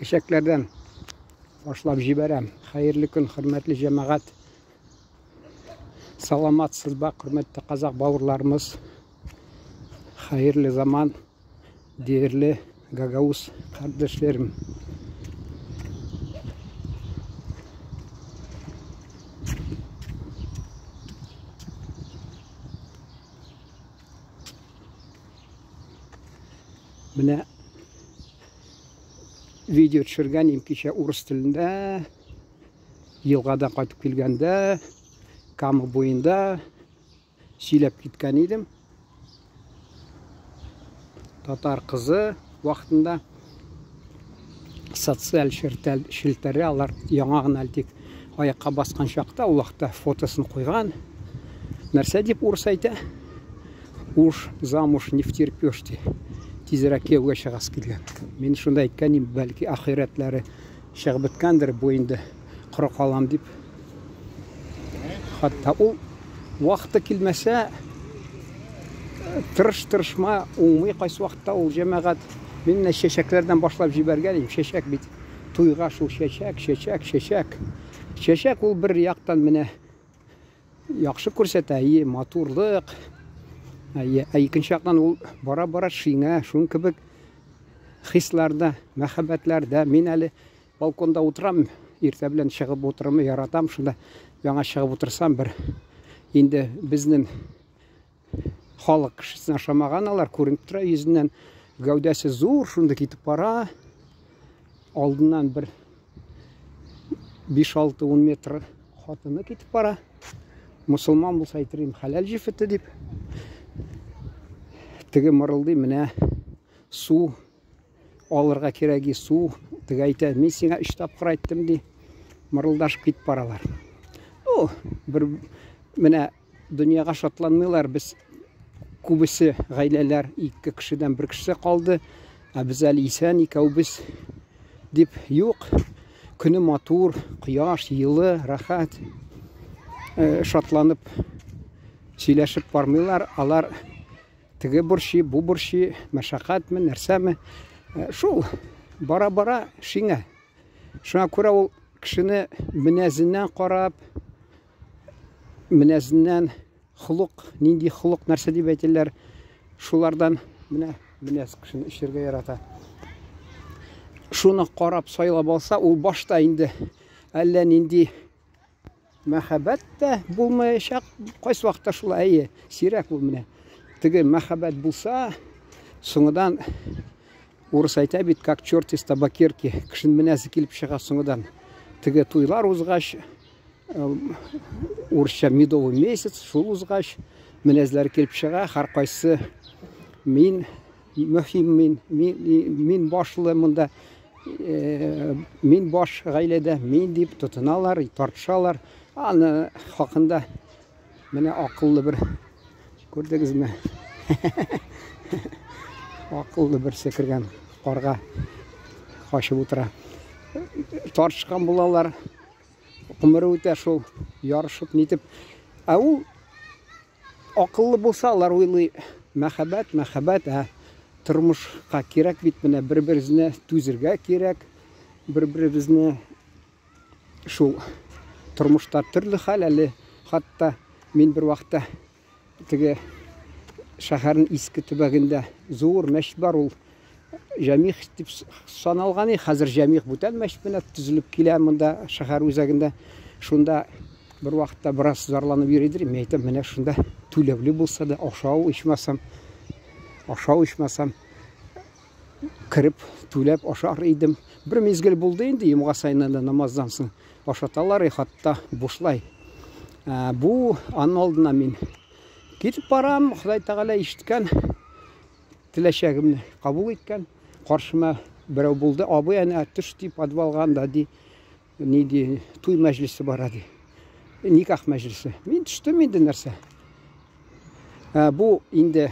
Чәчәкләрдән башлап җибәрәм. Хәерле көн, хөрмәтле җәмәгать. Саламатсыз ба, хөрмәтле казак бауырларымыз. Хәерле заман, değerli Gagauz kardeşlerim. Менә видео төшергән идем кичә урыс телендә. Елгадан кайтып килгәндә, Кама буенда сөйләп киткән идем. Татар кызы вакытында социаль челтәре алар яңа гына әле тик аякка баскан чакта, ул вакытта фотосын куйган. Нәрсә дип урыс әйтә? Уж замуж не втерпешь, ди. Тизрәк кияүгә чыгасы килгән. Мин шунда әйткән идем, бәлки ахирәтләре чыгып беткәндер, бу инде коры калам дип. Хәтта ул вакыты килмәсә, тырыш тырышма уңмый кайсы вакытта ул җәмәгать. Мин менә чәчәкләрдән башлап җибәргән идем. Чәчәк бит туйга шул чәчәк, чәчәк, чәчәк. Чәчәк ул бер яктан менә яхшы күрсәтә, әйе, матурлык. Әйе, ә икенче яктан ул бара-бара шиңә, шуның кебек хисларда, мәхәббәтләрдә. Мин әле балконда утырам, иртә белән чыгып утырымы яратам, шунда яңа чыгып утырсам бер инде безнең халык кешесенә ошамаган алар күренеп тора йөзеннән, гәүдәсе зур, шунда китеп бара. Алдыннан бер 5-6-10 метр хатыны китеп бара. Мусульман булса әйтер идем, хәләл җефете дип. Теге мырылдый, менә су алырга кирәк, су. Теге әйтә, мин сиңа 3 тапкыр әйттем, ди. Мырылдашып китеп баралар. О, бер менә дөньяга шатланмыйлар. Без күбесе гаиләләр ике кешедән бер кеше калды, ә без әле исән икәүбез дип юк. Көне матур, кояш, йылы, рәхәт. Шатланып сөйләшеп бармыйлар. Алар теге борчый, бу борчый, мәшәкатьме, нәрсәме. Шул бара-бара шиңә. Шуңа күрә ул кешене менәзеннән карап, менәзеннән холык, нинди холык, нәрсә дип әйтәләр, шулардан менә менәз кешене эчәргә ярата. Шуны карап сайлап алса, ул башта инде әллә нинди мәхәббәт тә булмаячак. Кайсы вакытта шулай, әйе, сирәк ул менә. Теге мәхәббәт булса, соңыдан урыс әйтә бит, как черт из табакерки, кешенең менәзе килеп чыга соңыдан. Теге туйлар узгач, урысча медовый месяц, шул узгач, менәзләр килеп чыга, һәркайсы мин мөһим, мин, мин, мин башлы монда, мин баш гаиләдә, мин дип тотыналар, тартышалар. Аны хакында менә акыллы бер күрдегезме? Акыллы бер кергән карга качып утыра. Тартышкан булалар. Гомере үтә шул ярышып нитеп. Ә ул акыллы булса, алар уйлый, мәхәббәт, мәхәббәт, ә тормышка кирәк бит менә бер-беребезне түзергә кирәк, бер-беребезне шул тормышта төрле хәл әле. Хәтта мин бер вакытта теге шәһәрнең иске төбәгендә зур мәчет бар, ул Җәмих дип саналган, хәзер Җәмих бүтән мәчет менә төзелеп килә монда шәһәр үзәгендә. Шунда бер вакытта бераз зарланып йөридер, мин әйтәм, менә шунда түләүле булса да ашау ичмасам, ашау ичмасам кереп түләп ашар идем. Бер мизгел булды инде, йомга саен да намаздан соң ашаталар, хәтта бушлай. Бу аның алдына мин китеп барам, Ходай Тәгалә ишеткән, теләчәгемне кабул иткән. Каршыма берәү булды, абый әнә төш ди подвалга, анда ди, ни ди, туй мәҗлесе бара ди. Никах мәҗлесе. Мин төштем инде нәрсә. Бу инде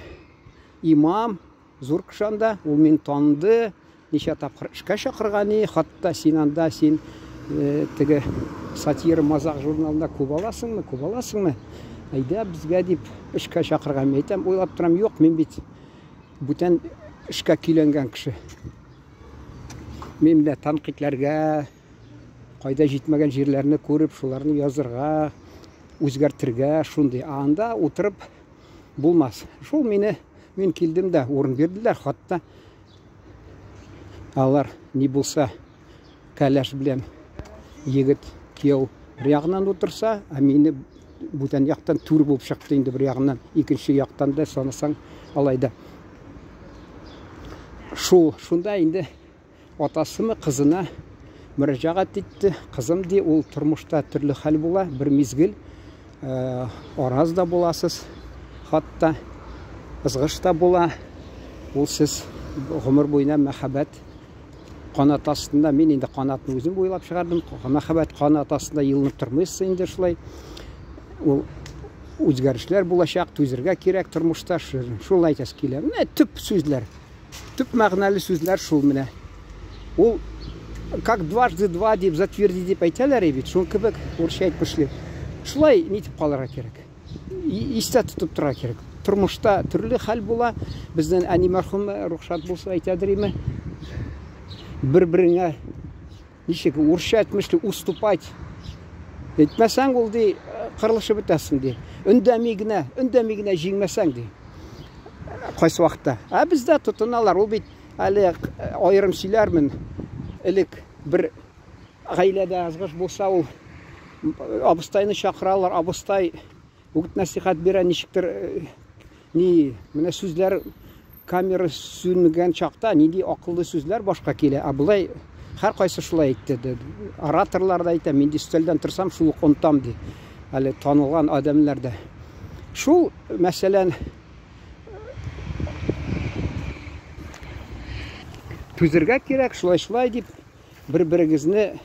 имам, зур кеше анда, ул мине таныды, ничә тапкыр эшкә чакырган, хатта син анда, син теге сатира мазак журналында күп аласыңмы, күп аласыңмы? Әйдә безгә дип эшкә чакырган. Мин әйтәм, уйлап торам, юк, мин бит бүтән эшкә көйләнгән кеше. Мин менә тәнкыйтьләргә, кайда җитмәгән җирләрне күреп, шуларны язырга, үзгәртергә шундый. Ә анда утырып булмас. Шул мине, мин килдем дә, урын бирделәр, хатта алар ни булса кәләш белән егет кияү бер ягыннан утырса, ә мине бүтән яктан түр булып чыкты инде бер ягыннан, икенче яктан да санасаң алай да. Шул, шунда инде атасымы кызына мөрәҗәгать итте. Кызым ди, ул тормышта төрле хәл була, бер мизгел араз да буласыз, хатта ызгыш та була. Ул сез гомер буена мәхәббәт канат астында, мин инде канатны үзем уйлап чыгардым, мәхәббәт канат астында елынып тормыйсыз инде шулай. Ул үзгәрешләр булачак, түзергә кирәк тормышта, шул әйтәсе килә. Менә төп сүзләр, төп мәгънәле сүзләр шул менә. Ул как дважды два дип затверди дип әйтәләр бит, шул кебек урысча әйтмешли. Шулай нитеп калырга кирәк. Истә тотып торырга кирәк. Тормышта төрле хәл була. Безнең әни мәрхүм рухшат булса әйтәдер име. Бер-береңә ничек урысча әйтмешли уступать әйтмәсәң, ул ди кырылышып бетәсең ди. Өндәми генә, өндәми генә җиңмәсәң ди. Кайсы вакытта. Ә бездә тотыналар. Ул бит әле аерым сөйләрмен. Элек бер гаиләдә ызгыш булса, ул абыстайны чакыралар, абыстай үгет нәсихәт бирә, ничектер ни, менә сүзләр камера сүнгән чакта нинди акыллы сүзләр башка килә. Ә болай һәркайсы шулай әйтте. Ораторлар да әйтә, мин ди өстәлдән торсам, шул ук онытам ди. Әле танылган адәмнәр дә. Шул, мәсәлән, түзергә кирәк, шулай-шулай дип, бер-берегезне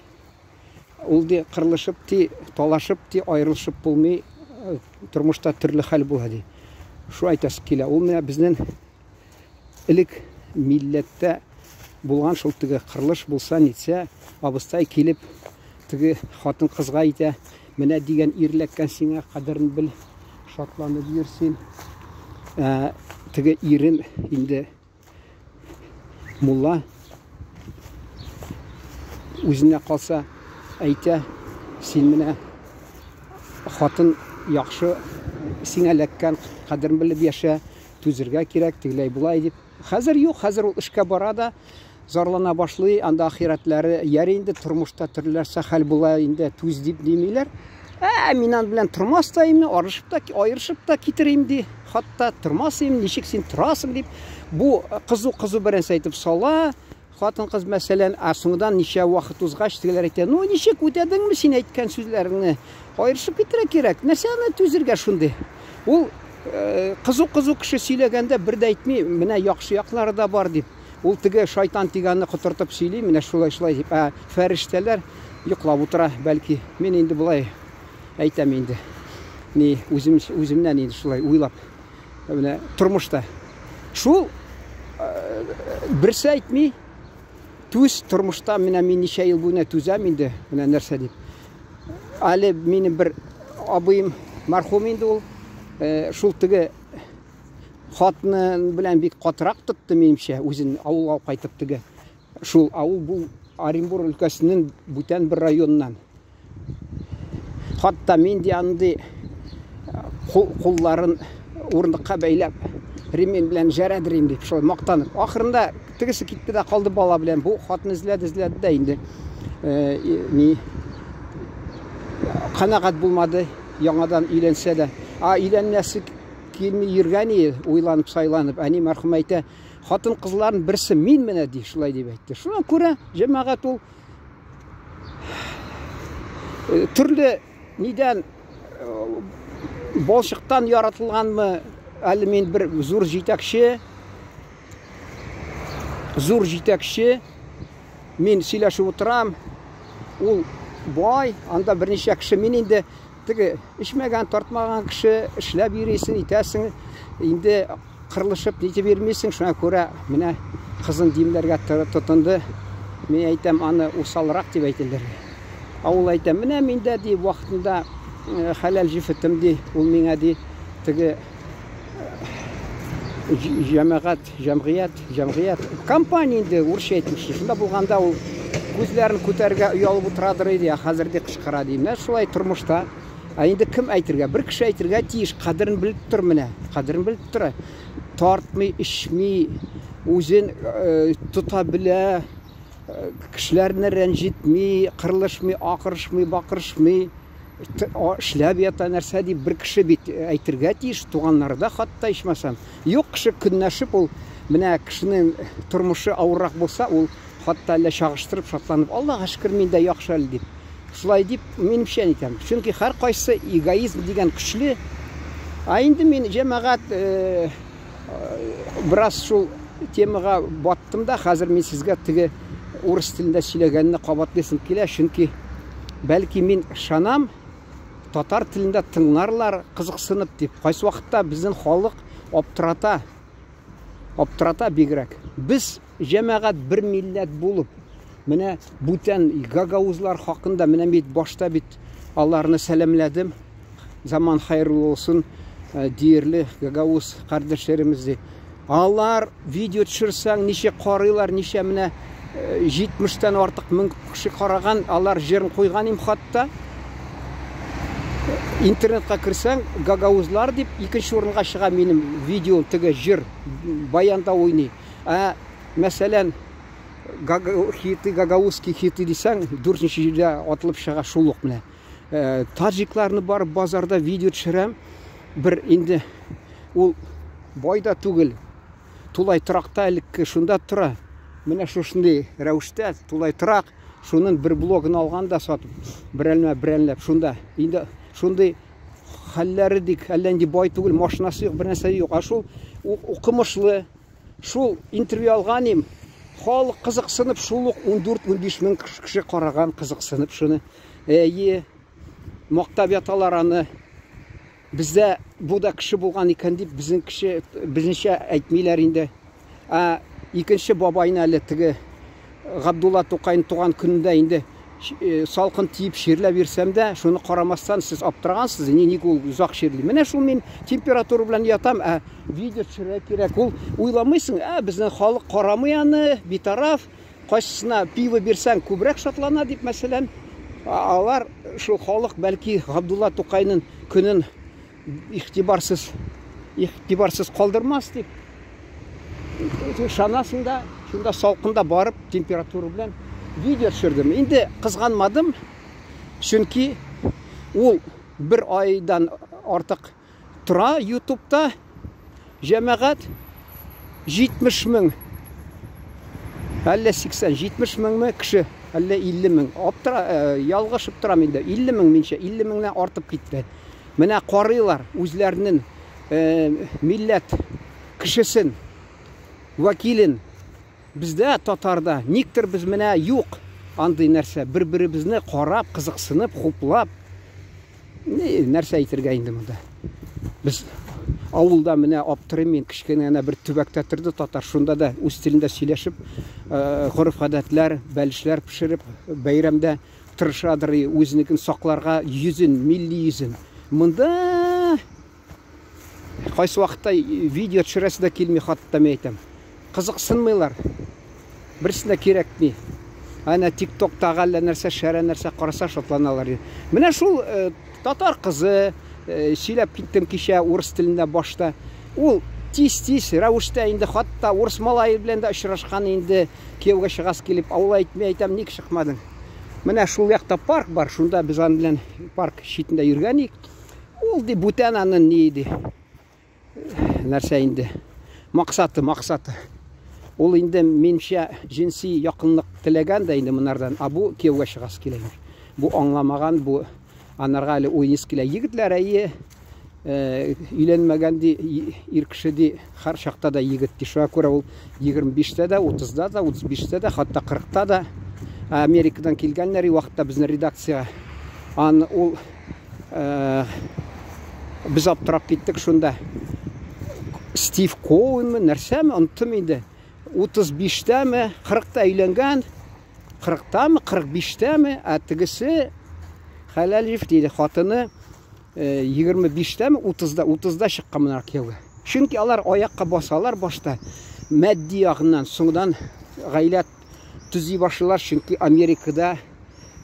ул ди кырылышып ди, талашып ди, аерылышып булмый, тормышта төрле хәл була ди. Шу әйтәсе килә. Ул менә безнең элек милләттә булган шул теге кырылыш булса, нитсә, абыстай килеп теге хатын кызга әйтә, менә дигән ирләккән сиңа, кадерен бел, шатланып йөр син. Теге ирен инде мулла үзенә калса әйтә, син менә хатын яхшы сиңа эләккән, кадерен белеп яшә, түзергә кирәк, тегеләй болай дип. Хәзер юк, хәзер ул эшкә бара да зарлана башлый, анда ахирәтләре яри инде, тормышта төрле нәрсә хәл була инде, түз дип димиләр. Ә, мин аны белән тормас та инде, арышып та, аерышып та китерим ди. Хатта тормас им, ничек син торасың дип. Бу кызу-кызу беренче әйтеп сала, хатын-кыз мәсәлән, ә соңдан ничә вакыт узгач тегеләр әйтә, ну ничек үтәдеңме син әйткән сүзләреңне? Аерышып китерә кирәк. Нәрсә аны түзергә шундый? Ул кызу-кызу кеше сөйләгәндә бер дә әйтми, менә яхшы яклары да бар дип. Ул теге шайтан дигәнне котыртып сөйли, менә шулай-шулай дип. Ә фәрештәләр йоклап утыра, бәлки. Мин инде болай әйтәм инде. Ни, үзем үземнән инде шулай уйлап. Менә тормышта. Шул берсе әйтми, түз тормышта менә мин ничә ел буена түзәм инде, менә нәрсә дип. Әле минем бер абыем мәрхүм инде ул, шул теге хатыны белән бик катырак тотты минемчә, үзен авылга кайтып теге. Шул авыл бу Оренбур өлкәсенең бүтән бер районыннан. Хатта мин ди андый кулларын урындыкка бәйләп ремень белән җәрәдер инде дип шулай мактанып. Ахырында тегесе китте дә калды бала белән. Бу хатын эзләде, эзләде дә инде ни канәгать булмады, яңадан өйләнсә дә. А өйләнмәсе килми йөргән иде, уйланып, сайланып. Әни мәрхүм әйтә, хатын-кызларның берсе мин менә ди, шулай дип әйтте. Шуңа күрә җәмәгать ул төрле нидән балчыктан яратылганмы, әле мин бер зур җитәкче, зур җитәкче, мин сөйләшеп утырам, ул бай, анда берничә кеше, мин инде теге эчмәгән, тартмаган кеше, эшләп йөрисең, итәсең, инде кырылышып нитеп йөрмисең, шуңа күрә менә кызын димләргә тотынды. Мин әйтәм, аны усалрак дип әйтәләр. Ә ул әйтә, менә миндә ди вакытында хәләл җефетем ди, ул миңа ди теге Җәмәгать, җәмгыять, җәмгыять, компания инде урысча әйтмешли. Шунда булганда ул күзләрен күтәрергә оялып утырадыр иде, ә хәзер ди кычкыра ди. Менә шулай тормышта. Ә инде кем әйтергә? Бер кеше әйтергә тиеш, кадерен белеп тор менә. Кадерен белеп тора. Тартмый, эчми, үзен э, тота белә, э, кешеләрне рәнҗетми, кырылышмый, акырышмый, бакырышмый. Эшләп ята нәрсә дип бер кеше бит әйтергә тиеш, туганнары да хатта ичмасам. Юк, кеше көнләшеп ул менә кешенең тормышы авыррак булса, ул хатта әллә чагыштырып шатланып, Аллага шөкер, мин дә яхшы әле дип. Шулай дип минемчә әйтәм. Чөнки һәркайсы эгоизм дигән көчле. Ә инде мин җәмәгать э, бераз шул темага баттым да, хәзер мин сезгә теге урыс телендә сөйләгәнне кабатлыйсым килә, чөнки бәлки мин ышанам, татар телендә тыңларлар кызыксынып дип. Кайсы вакытта безнең халык аптырата, аптырата бигрәк. Без җәмәгать бер милләт булып, менә бүтән гагаузлар хакында менә бит башта бит аларны сәламләдем. Заман хәерле булсын, э, диерле гагауз кардәшләремез ди. Алар видео төшерсәң, ничә карыйлар, ничә менә 70-тән э, артык мең кеше караган, алар җырын куйган им хатта. Интернетка керсәң, гагаузлар дип икенче урынга чыга минем видео теге җыр баянда уйный. Ә мәсәлән, хиты, гагаузский хиты дисәң, дүртенче җирдә атылып чыга шул ук менә. Э, таджикларны барып базарда видео төшерәм. Бер инде ул бай да түгел. Тулай торакта элекке шунда тора. Менә шушындый рәвештә тулай торак, шунын бер блогын алган да сатып, берәлмә берәмләп шунда. Инде шундый хәлләре дик, әллә нинди бай түгел, машинасы юк, бер нәрсә юк. Ә шул укымышлы, шул интервью алган им, халык кызыксынып, шул ук 14-15 мең кеше караган кызыксынып шуны. Әйе, мактап яталар аны. Бездә бу да кеше булган икән дип, безнең кеше безнеңчә әйтмиләр инде. Ә икенче бабайны әле теге Габдулла Тукайның туган көнендә инде э, салкын тиеп чирләп йөрсәм дә, шуны карамастан сез аптырагансыз, ни ник ул озак чирли. Менә шул мин температура белән ятам, ә видео төшерергә кирәк. Ул уйламыйсың, ә безнең халык карамый аны, битараф. Кайсысына пиво бирсәң күбрәк шатлана дип, мәсәлән, алар шул халык бәлки Габдулла Тукайның көнен игътибарсыз игътибарсыз калдырмас дип ышанасың да, шунда салкында барып температура белән видео төшердем. Инде кызганмадым, чөнки ул бер айдан артык тора ютубта. Җәмәгать 70 мең, әллә 80, 70 меңме кеше, әллә 50 мең. Аптыра, э, ялгышып торам инде. 50 мең минчә, 50 меңнән артып китте. Менә карыйлар үзләренең э, милләт кешесен, вәкилен. Бездә татарда никтер без менә юк андый нәрсә. Бер-беребезне карап, кызыксынып, хуплап. Ни, нәрсә әйтергә инде монда? Без авылда менә аптырыйм мин, кечкенә генә бер төбәктә торды татар, шунда да үз телендә сөйләшеп, э, гореф-гадәтләр, бәлешләр пешереп, бәйрәмдә тырышадыр үзенекен сакларга, йөзен, милли йөзен. Монда кайсы вакытта видео төшерәсе дә килми, хатта мин әйтәм. Кызыксынмыйлар. Берсенә кирәкми. Әнә ТикТоктагы әллә нәрсә, шәрә нәрсә караса шатланалар. Менә шул э, татар кызы э, сөйләп киттем кичә урыс телендә башта. Ул тиз-тиз рәвештә инде хатта урыс малае белән дә очрашкан инде кияүгә чыгасы килеп, авыл әйтми әйтәм, ник чыкмадың? Менә шул якта парк бар, шунда без аның белән парк читендә йөргән идек. Ул ди бүтән аны ни ди. Нәрсә инде? Максаты, максаты. Ул инде минчә җенси якынлык теләгән дә инде монардан, а бу кияүгә чыгасы килә. Бу аңламаган, бу анарга әле уйныйсы килә. Егетләр әйе, э, өйләнмәгән ди, ир кеше ди, һәр чакта да егет ди. Шуңа күрә ул 25-тә дә, 30-да да, 35-тә дә, хәтта 40-та да Америкадан килгәннәр вакытта безнең редакциягә. Аны ул э, без аптырап киттек шунда. Стив Коуэнмы, нәрсәме, оныттым инде. 35-тәме, 40-та өйләнгән, 40-тамы, 45-тәме, ә тегесе Хәләлиев диде, хатыны 25-тәме, 30-да, 30-да чыккан моңар кияүгә. Чөнки алар аякка басалар башта матди ягыннан, соңдан гаилә төзи башлыйлар, чөнки Америкада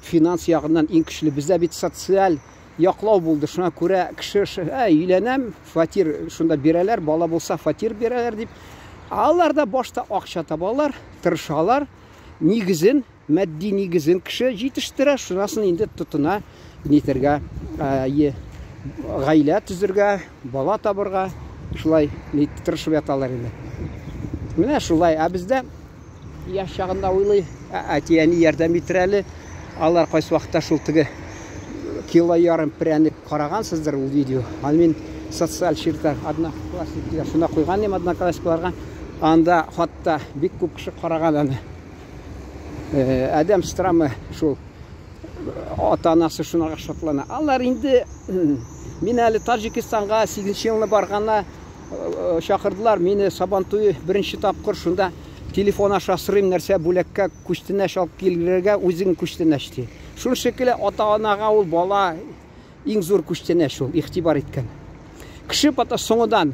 финанс ягыннан иң көчле. Бездә бит социаль яклау булды. Шуңа күрә кеше ә, өйләнәм, фатир шунда бирәләр, бала булса фатир бирәләр дип. Алар да башта акча табалар, тырышалар, нигезен, матди нигезен кеше җитештерә, шуннан соң инде тотына нитәргә, гаилә төзергә, бала табырга, шулай тырышып яталар инде. Менә шулай, ә бездә яшь чагында уйлый, әти-әни ярдәм итер әле. Алар кайсы вакытта шул теге кило ярым пряник карагансыздыр ул видео. Аны мин социаль челтәр Одноклассниклар шунда куйган идем Одноклассникларга. Анда хатта бик күп кеше караган аны. Адәм страмы шул ата-анасы шунага шатлана. Алар инде мин әле Таҗикистанга 8 елны барганда чакырдылар мине Сабан туе беренче тапкыр шунда телефон аша сорыйм нәрсә бүләккә күчтәнәч алып килергә үзең күчтәнәч ди. Шул шикелле ата-анага ул бала иң зур күчтәнәч ул, игътибар иткән. Кеше пата соңыдан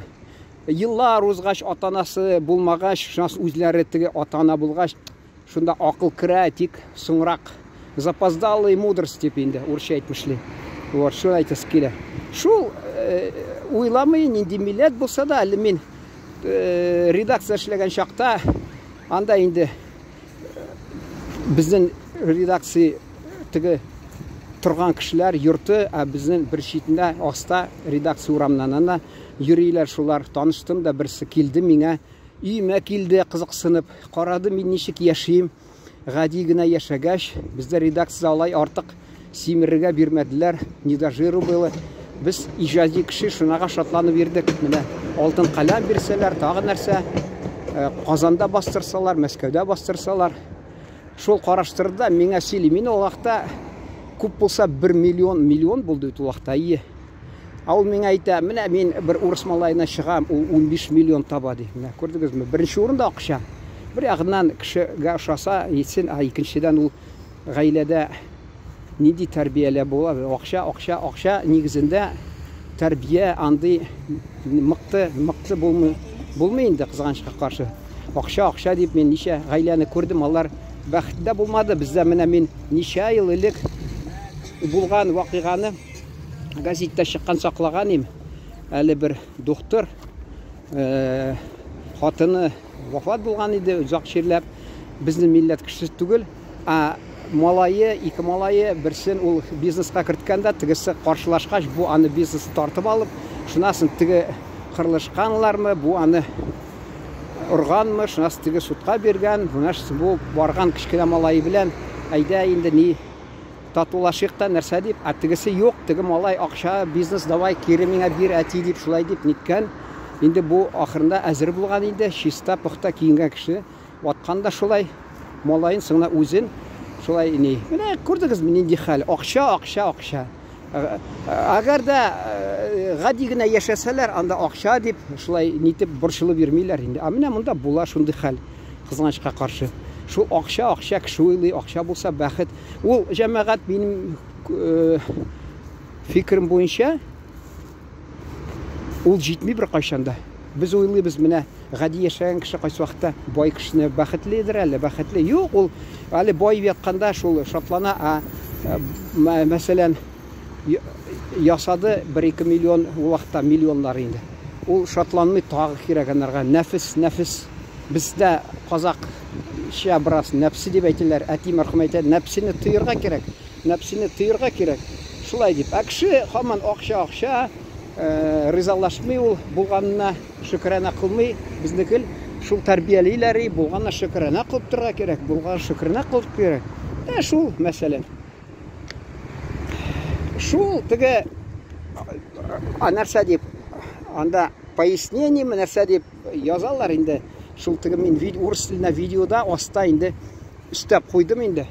еллар узгач ата-анасы булмагач, шуннан үзләре теге ата-ана булгач, шунда акыл керә, тик соңрак запоздалый мудрость дип инде урысча әйтмешли. Вот, шуны әйтәсе килә. Шул уйламый, нинди милләт булса да, әле мин редакция эшләгән чакта, анда инде безнең редакция теге торган кешеләр йорты, ә безнең бер читендә аста редакция урамнан ана йөриләр шулар. Таныштым да, берсе килде миңа, өемә килде, кызыксынып карады, мин ничек яшим. Гади генә яшәгәч, бездә редакция алай артык симерергә бирмәделәр, не до жиру было. Без иҗади кеше, шунага шатланып йөрдек. Менә алтын каләм бирсәләр, тагы нәрсә, Казанда бастырсалар, Мәскәүдә бастырсалар. Шул караштырды да миңа сөйли. Мин ул вакытта күп булса 1 миллион, миллион булды бит ул вакытта, ие. Ә ул миңа әйтә, менә мин бер урыс малаена чыгам, ул 15 миллион таба ди. Менә күрдегезме? Беренче урында акча. Бер ягыннан кешегә ошаса, әйтсен, ә икенчедән ул гаиләдә нинди тәрбияле була? Акча, акча, акча нигезендә тәрбия андый мыкты, мыкты булмый, булмый инде кызганычка каршы. Акча, акча дип мин ничә гаиләне күрдем, алар бәхетле дә булмады. Бездә менә мин ничә ел элек булган вакыйганы газетта чыккан саклаган им. Әле бер доктор хатыны вафат булган иде, озак чирләп. Безнең милләт кешесе түгел, ә малае, ике малае, берсен ул бизнеска керткән дә, тегесе каршылашкач, бу аны бизнес тартып алып, шуннан соң теге кырылышканлармы, бу аны органмы, шуннан соң теге судка биргән, менә бу барган кечкенә малае белән, әйдә инде ни татулашыйк та нәрсә дип, ә тегесе юк, теге малай акча, бизнес давай кире миңа бир, әти дип, шулай дип ниткән. Инде бу ахырында әзер булган инде, чиста, пөхтә киенгән кеше. Аткан да шулай, малаен соңына үзен шулай ни. Менә күрдегезме нинди хәл? Акча, акча, акча. Әгәр дә гади генә яшәсәләр, анда акча дип шулай нитеп борчылып йөрмиләр инде. Ә менә монда була шундый хәл, кызганычка каршы. Шул акча, акча кеше уйлый, акча булса бәхет. Ул җәмәгать минем фикерем буенча ул җитми бер кайчан да. Без уйлыйбыз, менә гади яшәгән кеше кайсы вакытта бай кешене бәхетледер әле, бәхетле. Юк, ул әле бай ятканда шул шатлана, ә мәсәлән, ясады 1-2 миллион, ул вакытта миллионнар инде. Ул шатланмый, тагы кирәк анарга. Нәфес, нәфес. Бездә казакча бераз нәфсе дип әйтәләр. Әти мәрхүм әйтә, нәфсене тыерга кирәк. Нәфсене тыерга кирәк. Шулай дип. Ә кеше һаман акча, акча, ризалашмый ул булганына шөкерәнә кылмый. Безнекел шул тәрбиялиләр, булганына шөкерәнә кылып торырга кирәк, булган шөкеренә кылып кирәк. Ә шул мәсәлән. Шул теге нәрсә дип, анда пояснение нәрсә дип язалар инде. Шул теге мин урыс теленә видеода аста инде өстәп куйдым инде.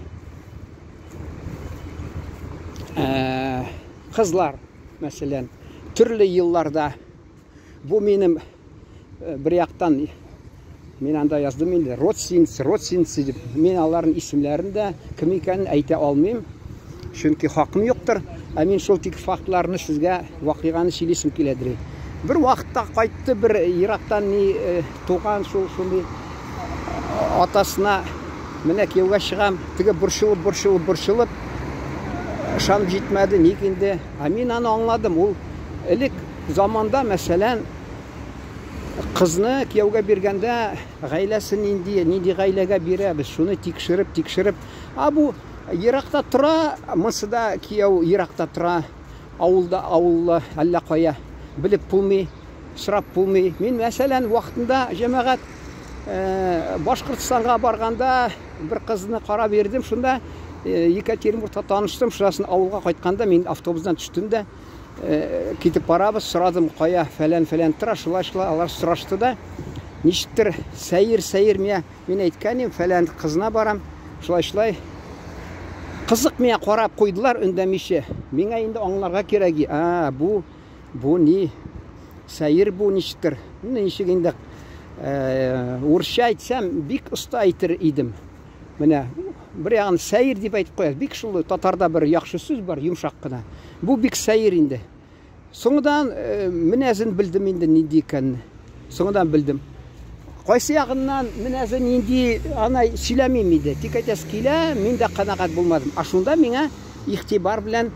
Кызлар, мәсәлән, төрле елларда бу минем бер яктан мин анда яздым инде, родственницы, родственницы дип. Мин аларның исемнәрен дә, кем икәнен әйтә алмыйм, чөнки хакым юктыр. Ә мин шул тик фактларны сезгә, вакыйганы сөйлисем киләдер. Бер вакытта кайтты бер ерактан ни туган шул шундый атасына менә кияүгә чыгам. Теге борчылып, борчылып, борчылып ышанып җитмәде, ник инде. Ә мин аны аңладым. Ул элек заманда, мәсәлән, кызны кияүгә биргәндә гаиләсе нинди, нинди гаиләгә бирәбез, шуны тикшереп, тикшереп. А бу еракта тора, монысы да кияү еракта тора. Авылда, авыллы, әллә кая, белеп булмый, сорап булмый. Мин, мәсәлән, вакытында җәмәгать Башкортстанга барганда бер кызны карап йөрдем, шунда Екатеринбургта таныштым, шунасын авылга кайтканда мин автобустан төштем дә, китеп барабыз, сорадым, кая фәлән-фәлән тора, шулай-шулай алар сорашты да, ничектер сәер-сәер миңа. Мин әйткән идем, фәлән кызына барам, шулай-шулай. Кызык миңа карап куйдылар, үндәмичә. Миңа инде аңларга кирәк. А, бу, бу ни? Сәер бу ничектер. Ничек инде урысча әйтсәм, бик оста әйтер идем. Менә бер ягын сәер дип әйтеп куя. Бик шул татарда бер яхшы сүз бар, йомшак кына. Бу бик сәер инде. Соңыдан менәзен белдем инде нинди икәнне. Соңыдан белдем. Кайсы ягыннан менәзе нинди, ана сөйләмим инде. Тик әйтәсе килә, мин дә канәгать булмадым. А шунда миңа игътибар белән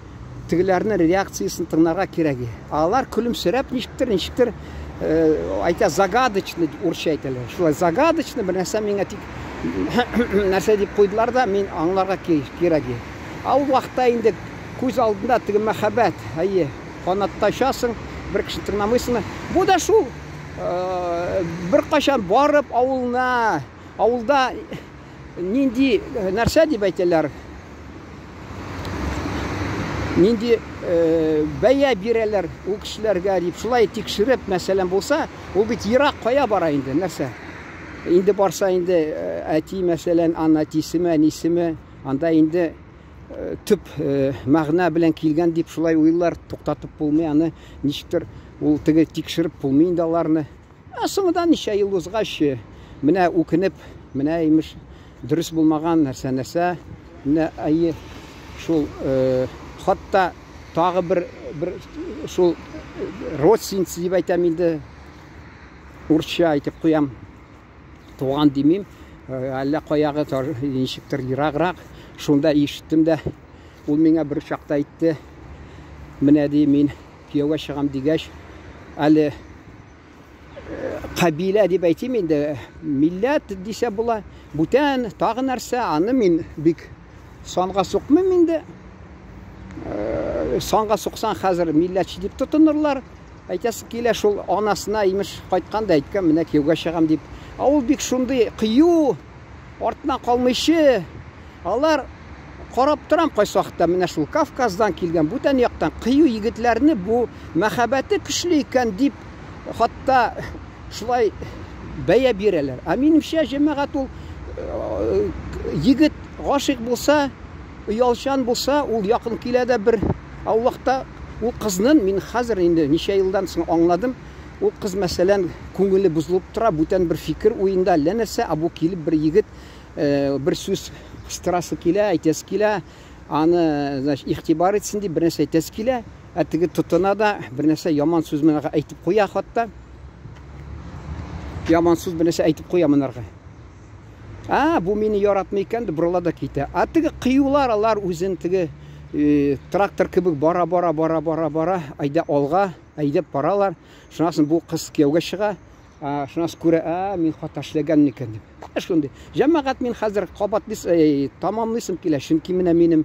тегеләрнең реакциясен тыңларга кирәк. Алар көлемсерәп ничектер, ничектер әйтә загадочно дип урысча әйтәләр. Шулай загадочно бер нәрсә миңа тик нәрсә дип куйдылар да, мин аңларга кирәк. Ә ул вакытта инде күз алдында теге мәхәббәт, әйе, канатта очасың, бер кешене тыңламыйсың. Бу да шул бер кайчан барып авылына, авылда нинди нәрсә дип әйтәләр, нинди бәя бирәләр ул кешеләргә дип, шулай тикшереп, мәсәлән, булса, ул бит ерак кая бара инде, нәрсә? Инде барса инде әти, мәсәлән, ана әтисеме, әнисеме, анда инде төп мәгънә белән килгән дип шулай уйлар, туктатып булмый аны, ничектер ул теге тикшереп булмый инде аларны. Ә соңыдан ничә ел узгач, менә үкенеп, менә имеш дөрес булмаган нәрсә нәрсә, менә әйе шул хатта тагы бер бер шул родственница дип әйтәм инде, урысча әйтеп куям. Туган димим, әллә каягы ничектер ераграк. Шунда ишеттем дә, ул миңа бер чакта әйтте, менә ди, мин кияүгә чыгам дигәч, әле кабилә дип әйтим инде, милләт дисә була, бүтән тагы нәрсә, аны мин бик санга сукмыйм инде. Санга суксаң, хәзер милләтче дип тотынырлар. Әйтәсе килә, шул анасына имеш кайткан да әйткән, менә кияүгә чыгам дип. Ә ул бик шундый кыю, артына калмыйчы. Алар карап торам кайсы вакытта менә шул Кавказдан килгән бүтән яктан кыю егетләрне бу мәхәббәте көчле икән дип хатта шулай бәя бирәләр. Ә минемчә, җәмәгать ул егет гашыйк булса, оялчан булса, ул якын килә дә бер. Ә ул вакытта ул кызнын, мин хәзер инде ничә елдан соң аңладым, ул кыз, мәсәлән, күңеле бозылып тора, бүтән бер фикер уенда әллә нәрсә, ә бу килеп бер егет бер сүз кыстырасы килә, әйтәсе килә, аны, значит, игътибар итсен дип бер нәрсә әйтәсе килә, ә теге тотына да бер нәрсә яман сүз монарга әйтеп куя хатта. Яман сүз бер нәрсә әйтеп куя монарга. А, бу мине яратмый икән, дип борыла да китә. А теге кыюлар, алар үзен теге трактор кебек бара, бара, бара, бара, бара, әйдә алга, әйдәп баралар. Шуннан соң бу кыз кияүгә чыга. Шуннан соң күрә, а, мин хата эшләгән икән дип. Шундый. Җәмәгать, мин хәзер кабатлыйс, тамамлыйсым килә, чөнки менә минем,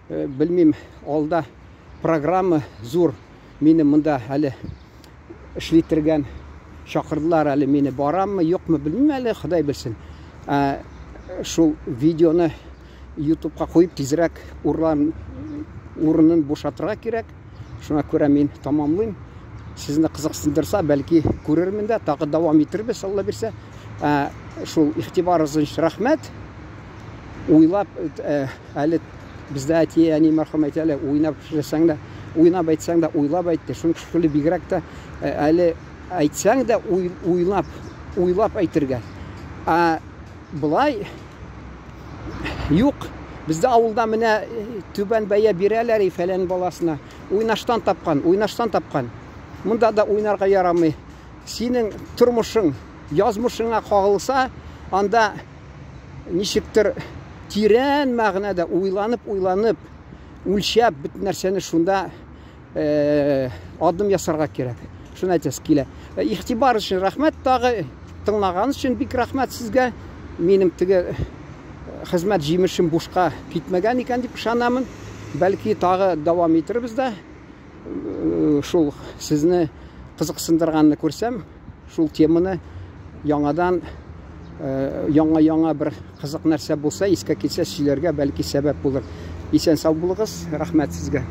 белмим, алда программа зур. Мине монда әле эшли торган чакырдылар әле, мине бараммы, юкмы, белмим әле, Ходай белсен. Шул видеоны YouTube'ка куеп тизрәк урынын бушатырга кирәк. Шуңа күрә мин тамамлыйм. Сезне кызыксындырса, бәлки күрермен дә, тагы дәвам итербез, Алла бирсә. Шул игътибарыгыз өчен рәхмәт. Уйлап, әле бездә әти, әни мәрхүм әйтә әле, уйнап эшләсәң дә, уйнап әйтсәң дә, уйлап әйт. Шуның шикелле бигрәк тә әле әйтсәң дә уйлап, уйлап әйтергә. Ә болай юк. Бездә авылда менә түбән бәя бирәләр и фәлән баласына. Уйнаштан тапкан, уйнаштан тапкан. Монда да уйнарга ярамый. Синең тормышың, язмышыңа кагылса, анда ничектер тирән мәгънәдә уйланып-уйланып, үлчәп бөтен нәрсәне шунда э, адым ясарга кирәк. Шуны әйтәсе килә. Э, игътибар өчен рәхмәт тагы, тыңлаган өчен бик рәхмәт сезгә. Минем теге э, хезмәт җимешем бушка китмәгән икән дип ышанамын. Бәлки тагы дәвам итербез дә. Э, шул сезне кызыксындырганны күрсәм, шул теманы яңадан яңа-яңа бер кызык нәрсә булса, искә килсә сөйләргә бәлки сәбәп булыр. Исән сау булыгыз, рәхмәт сезгә.